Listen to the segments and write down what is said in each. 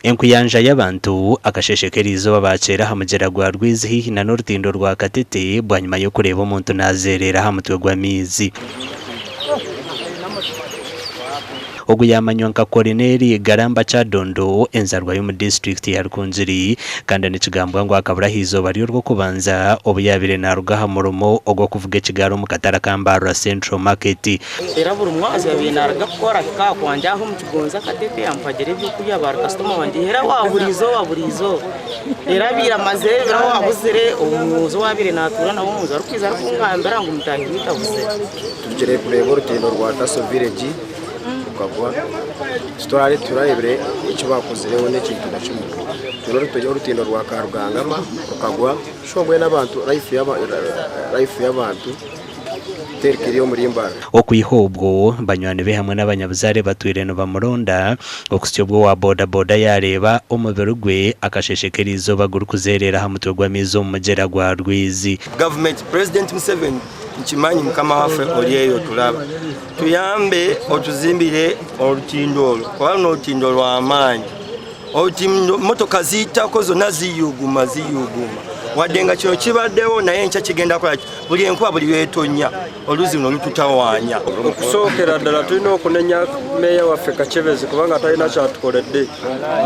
Enkuyanja y'abantu akasheeshe k'eriizooba baakyera aha mugyera gwa Rwizi haihi na n'orutindo rwa Katete bwanyima y'okureeba omuntu naazeereera aha mutwe gw'amaizi. Ogu yaamanywa nka Korineli Garamba Kyadondo, enzarwa y'omu disiturikiti ya Rukungiri kandi nikigambwa ngu akabura aha izooba ry'Orwokubanza obu yaabaire naaruga aha murimo ogw'okuvuga ekigaari omu katare aka Mbarara Central Market. Era buri mwazi yabaire naruga kukora ahika aha kwangye aha omu Kigonzi akatete yampagira ebyokurya aba ari kasitoma wangye era wa buri izooba buri izooba. Era abaire amazire ebiro abuzire omuuzi ou abaire natuura nawe omunju arikwiza arikungambira ngu mutaahi waitu abuzire. Tuhikire kureeba orutindo rwa Taso Village rukagwa titurare turarebire eki bakozireho n'ekintu na kimwe. Twine orutindo rwa Karugangama rukagwa so mbwenu abantu life y'abantu terikiri omuri Mbarara. Okwiha obwo, banywani be hamwe n'abanyabuzaare batwire nibamuronda okuhitsya obu owa bodaboda yaareeba omubiri gwe akasheeshe k'eriizooba gurikuzeereera aha mutwe gw'amaizi omu mugyera gwa Rwizi. Gavumenti Purezidenti Museveni nkimanyi mukama waffe oli eyo otulaba tuyambe otuzimbire olutindo olwo kuba luno olutindo lwamaanyi olutindo motoka ziyitako zonna ziyuguma ziyuguma wadde nga kino kibaddewo naye enkya kigenda kola buli enkuba buli lwetonya oluzzi luno lututawaanya. Okusookera ddala tulina okunenya meeya waffe Kakyebezi kubanga talina kyatukoledde.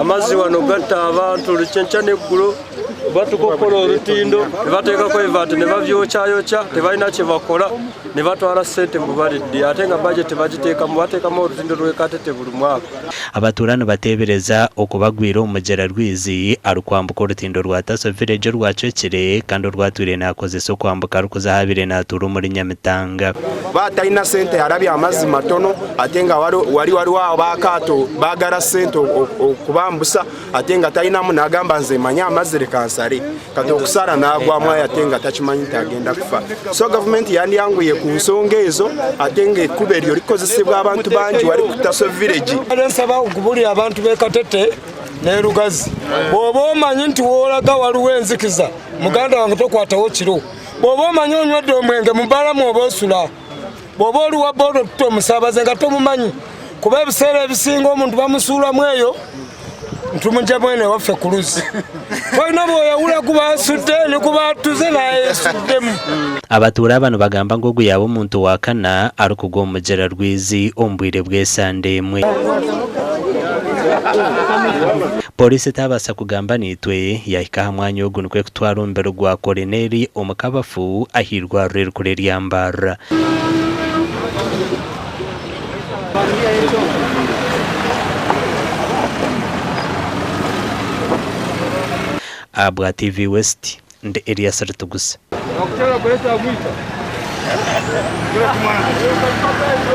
Amazzi wano gatta abantu lukyenkya n'eggulo batuka okukola olutindo ne bateekako ebibaati ne babyokyayokya tebalina kye bakola ne batwala ssente mbu balidde ate nga bajeti bagiteekamu bateekamu olutindo lw'e Katete buli mwaka. Abatuura nibateebereza oku bagwire omu mugyera Rwizi arikwambuka orutindo rwa Taso Village orwacwekire kandi orwatwire naakozesa okwambuka arikuza ahu abaire naatuura omuri Nyamitanga. Batalina sente harabya amazzi matono ate nga wali waliwo abakaato bagala sente okubambusa ate nga talinamu nagamba nze manyi amazzi leka nsale kati okusala nagwamu aye ate nga takimanyi nti agenda kufa so gavumenti yandyanguye ku nsonga ezo ate nga ekkubo eryo likozesebwa abantu bangi wali ku Taso Village. Nsaba okubulira abantu b'e Katete ne Lugazi, bw'oba omanyi nti w'olaga waliwo enzikiza, muganda wange tokwatawo kiro. Bw'oba omanyi onywedde omwenge mu bbaala mw'oba osula, bw'oba oli wa booda otuta omusaabaze nga tomumanyi, kuba ebiseera ebisinga omuntu bamusuulamu eyo ntumujja mwene waffe ku luzzi tolina bwoyawula kuba asudde ne kuba atuze nayesuddemu. Abatuura aba nibagamba ngu ogu yaaba omuntu wa kana arikugwa omu mugyera Rwizi omu bwire bw'esande emwe. Pooriisi etaabaasa kugamba naitwe yaahika aha mwanya ogu nikwo kutwara omubiri gwa Korineri omu kabafu ah'eirwariro erikuru erya Mbarara. Ahabwa TV West, ndi Elias Ritugusa.